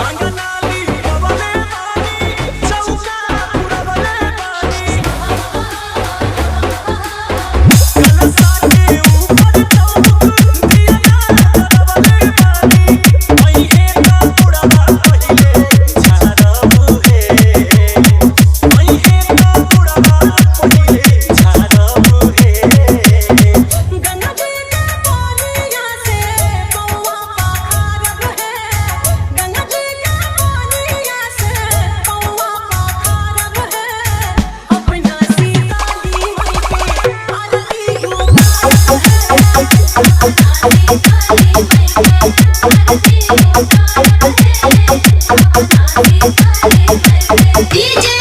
अंगनाली बबले बानी चौका पुरबले बानी कलसा के ऊपर चौक दिया ना बबले बानी ओहे का पुरबा पहिले झारब हे ओहे का पुरबा पहिले झारब हे। गंगा जी के पानिया से पौआ पखारब है, गंगा जी के पानिया से पौआ पखारब है, अपना सीताली माई के आरती उतारब है। डीजे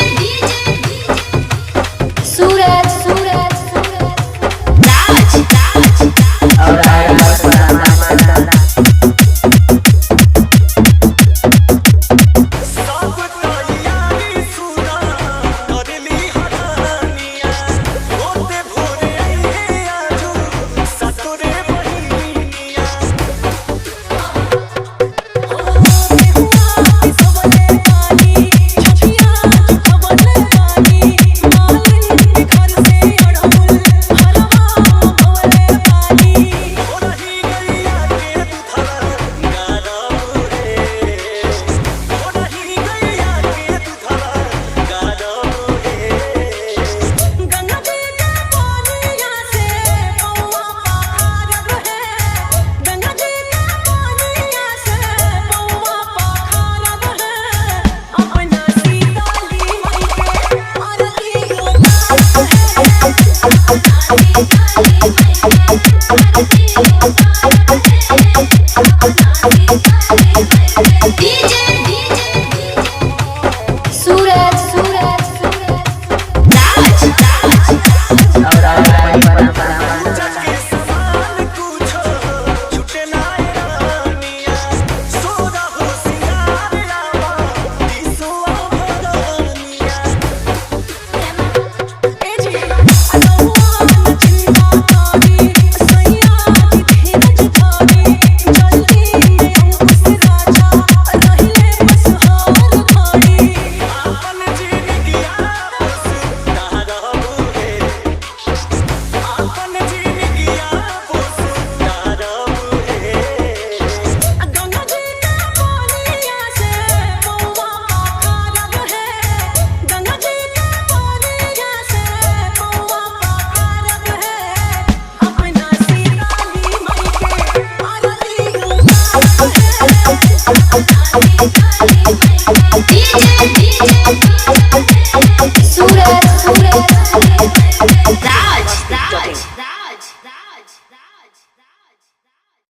सूरज सूरज राज राज सब तैयारी सुना करली हरानिया होते भोरे अइहे आजू ससुरे बहिनिया। सबले पानी छछिया सबले पानी मालिन घर से अड़हुल हरवा भवले पानी। हो रही गैया के दुधवा गारब हे, हो रही गैया के दुधवा गारब हे। गंगा जी के पानिया से पौआ पखारब है, गंगा जी के पानिया से पौआ पखारब है, अपना सीताली माई के आरती उतारब है। डीजे